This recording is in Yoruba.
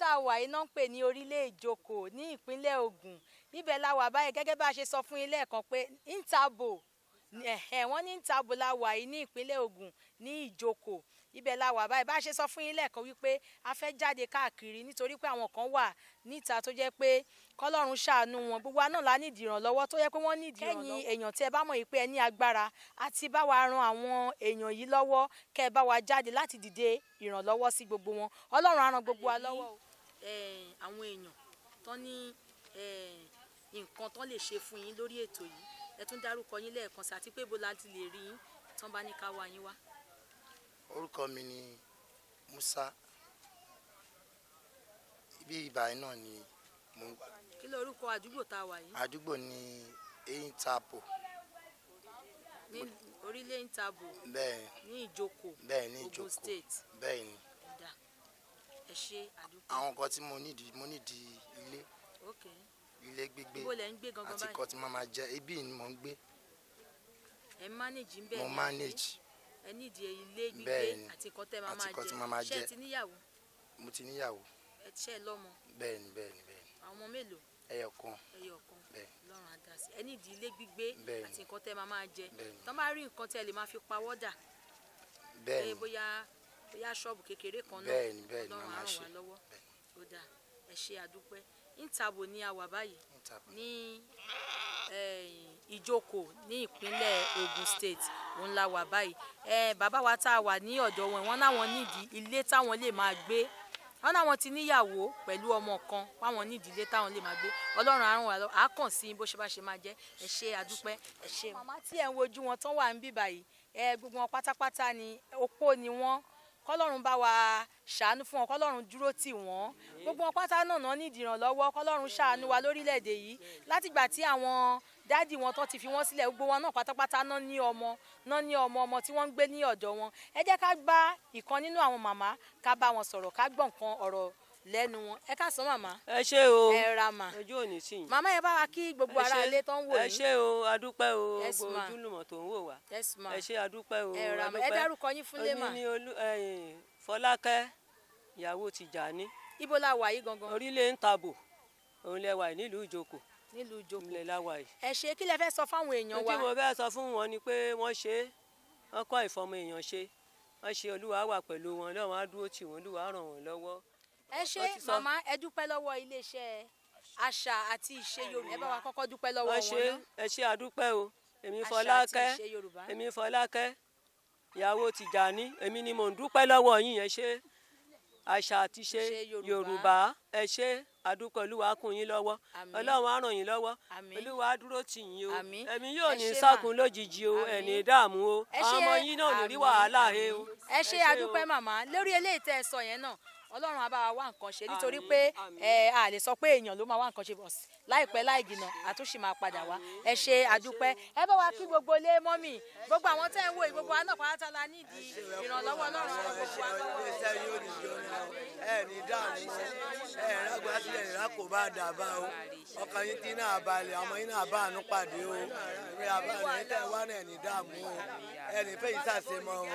Tá a wà yìí náà ń pè ní orílẹ̀ Ìjókòó ní ìpínlẹ̀ Ògùn. Ibẹ̀ la wà báyìí, gẹ́gẹ́ bá a ṣe sọ fún yín lẹ́ẹ̀kan pé Ntabo, ẹ̀hẹ̀, wọ́n ní Ntabo la wà yìí ní ìpínlẹ̀ Ògùn, ní Ìjókòó. Ibẹ̀ la wà báyìí. Bá a ṣe sọ fún yín lẹ́ẹ̀kan wípé a fẹ́ jáde káàkiri nítorí pé àwọn kan wà níta tó jẹ́ pé kọ́lọ́run ṣàánú wọn. Gbogbo wa náà la nídìí ìrànlọ́wọ́, tó yẹ pé wọ́n nídìí ìrànlọ́wọ́. Kẹ́yìn èèyàn tí ẹ bá mọ̀ yìí pé ẹ ní agbára àti bá wa ran àwọn èèyàn yìí lọ́wọ́, kẹ́ ẹ bá wa jáde láti dìde ìrànlọ́wọ́ sí gbogbo wọn. Ọlọ́run á ran gbogbo wa lọ́wọ́ o. Àwọn èèyàn tó ní nǹkan tó lè ṣe fún yín lórí ètò yìí, ẹ tún dárúkọ yín lẹ́ẹ̀kan sí, àti pé ibo la ti lè rí yín tán bá ní ká wá yín wá. Orúkọ mi ni Musa. Ibi ìbàyìí náà ni mo ń Kí ló orúkọ àdúgbò tá a wà yìí? Àdúgbò ní Eyintabo. Ní orílẹ̀ Ntabo. Bẹ́ẹ̀. Ní Ìjókòó. Bẹ́ẹ̀, ní Ogun Ìjókòó. State. Bẹ́ẹ̀ ni. Ọ̀dà, ẹ ṣe, àdúgbò. Àwọn nǹkan tí mo nídìí, mo nídìí ilé. Ilé gbígbé. Ibo lẹ ń gbé gangan Àti báyìí? nǹkan tí màá máa jẹ. Ibí ni mò ń gbé. Ẹ manage ń bẹ̀ Mo ní àbí? manage. Ẹ nídìí ilé gbígbé Bẹ́ẹ̀ ni. àti nǹkan tẹ́ máa Àti máa nǹkan jẹ. tí màá máa Ṣé ẹ jẹ. ti níyàwó? Mo ti níyàwó. Ẹ ṣe ẹ lọ́mọ? Bẹ́ẹ̀ ni, bẹ́ẹ̀ ni, bẹ́ẹ̀ ni. Àwọn ọmọ mélòó? Ẹyọ kan. Ẹyọ kan. Bẹ́ẹ̀. Lọ́run á dá sí. Ẹ nídìí ilé gbígbé Bẹ́ẹ̀ ni. àti nǹkan tẹ́ máa máa jẹ. Bẹ́ẹ̀ ni. Tán bá rí nǹkan tẹ́ lè máa fi pawọ́ dà Bẹ́ẹ̀ pé ni. bóyá ṣọ́ọ̀bù kékeré kan náà. Bẹ́ẹ̀ ni, bẹ́ẹ̀ ni. Ọlọ́run Màá á máa ràn ṣe. wá lọ́wọ́. Ó dáa, ẹ ṣe, àdúpẹ́. Ntabo ní a wà báyìí. Ntabo. Ní Ìjókòó ní ìpínlẹ̀ Ogun State òun la wà báyìí. Bàbá wa tá a wà ní ọ̀dọ̀ wọn, wọn náwọn nídìí ilé táwọn lè máa gbé. Wọn náwọn ti níyàwó pẹ̀lú ọmọ kan, páwọn nídìí ilé táwọn lè máa gbé. Ọlọ́run á ràn wá lọ́wọ́, á kàn sí bó ṣe bá ṣe máa jẹ́. Ẹ ṣe, àdúpẹ́, ẹ ṣe. Màmá tí ẹ̀ ń wojú wọn tán wà ń bí báyìí, ẹ gbogbo wọn pátápátá ni opó ni wọ́n. Kọ́lọ́run bá wa ṣàánú fún wọn, kọ́lọ́run dúró tì wọ́n. Gbogbo wọn pátá náà náà nídìí ìrànlọ́wọ́. Kọ́lọ́run ṣàánú wa lórílẹ̀‐èdè yìí. Látìgbà tí àwọn daddy wọn tó ti fi wọ́n sílẹ̀, gbogbo wọn náà pátápátá náà ní ọmọ náà, ní ọmọ ọmọ tí wọ́n ń gbé ní ọ̀dọ̀ wọn. Ẹ jẹ́ ká gbá ìkan nínú àwọn màmá, ká bá wọn sọ̀rọ̀, ká gbọ́ nǹkan ọ̀rọ̀ lẹ́nu wọn. Ẹ káàsán, màmá. Ẹ ṣé o. Ẹ ra mà. Ojú òní tì yín. Màmá, yẹn bá wa kí gbogbo Ẹ ará ṣé. ilé tó ń wò Ẹ yín. ṣé o, adúpẹ́ o. Yes, Gbogbo ma. ojúlùmọ̀ tó ń wò wá. Yes, ma. Ẹ ṣé, adúpẹ́ o. Ẹ ra mà. Ẹ Adúpẹ́. dárúkọ yín fúnlé mà. Èmi ni olú ẹ̀yìn Fọlákẹ́, ìyàwó Tìjàní. Ibo la wà yìí gangan? Orílẹ̀ Ntabo òun lẹ wà yìí, nílùú Ìjókòó. Nílùú Ìjókòó. Ilẹ̀ la wà yìí. Ẹ ṣe. Kí lẹ fẹ́ sọ fáwọn èèyàn Ohun wa? tí mo fẹ́ sọ fún wọn ni pé wọ́n ṣe é, wọ́n kọ́ ìfọmọ èèyàn ṣe, wọ́n ṣe. Olúwa wà pẹ̀lú wọn, Ọlọ́run á dúró tì wọ́n, Olúwa á ràn wọ́n lọ́wọ́. Ẹ ṣé. Wọ́n ti sọ. Màmá, ẹ dúpẹ́ lọ́wọ́ iléeṣẹ́ àṣà àti ìṣe Yorùbá. Ẹ bá wa kọ́kọ́ dúpẹ́ lọ́wọ́ Wọ́n wọn ṣe. náà. Ẹ ṣé, adúpẹ́ o. Èmi Àṣà àti Fọlákẹ́. ìṣe Yorùbá. Èmi Fọlákẹ́, ìyàwó Tìjàní, èmi ni mò ń dúpẹ́ lọ́wọ́ yín. Ẹ ṣé, àṣà àti ìṣe Ìṣe Yorùbá. Yorùbá. Ẹ ṣé, adúpẹ́. Olúwa á kún yín lọ́wọ́. Àmín. Ọlọ́run á ràn yín lọ́wọ́. Àmín. Olúwa á dúró tì yín o. Àmín. Ẹ̀mí yóò Ẹ ní ṣé mà. sákun lójijì o. Àmín. Ẹ̀ ní dààmú o. Ẹ Àwọn ṣé. ọmọ yín náà ò ní rí Àmín, wàhálà he àmín. o. Ẹ ṣé, o. adúpẹ́, màmá. Lórí eléyìí tẹ́ ẹ sọ yẹn náà, Ọlọ́run á bá wa wá nǹkan ṣe nítorí Àmín, pé àmín. ẹ a lè sọ pé èèyàn ló máa wá nǹkan ṣe bọ̀ sí láìpẹ́ láì jìnnà, àtúnṣe máa padà wá. Ẹ ṣé, adúpẹ́. Ẹ bá wa kí gbogbo ilé, mummy, gbogbo àwọn tẹ́ ń wò yìí. Gbogbo wa náà pátá la nídìí ìrànlọ́wọ́. Ọlọ́run á ràn gbogbo wa lọ́wọ́. Iléeṣẹ́ yóò ní jóná o. Ẹ ní dààmú, ẹ rágbá sílẹ̀ ní rákò bá dàbá o. Ọkàn yín tí náà balẹ̀, ọmọ yín náà bá àánú pàdé o. Ìrìn àbá ní tẹ̀ wá náà, ní dààmú o. Ẹ ní fẹ́ yìí sàṣemọ́ o.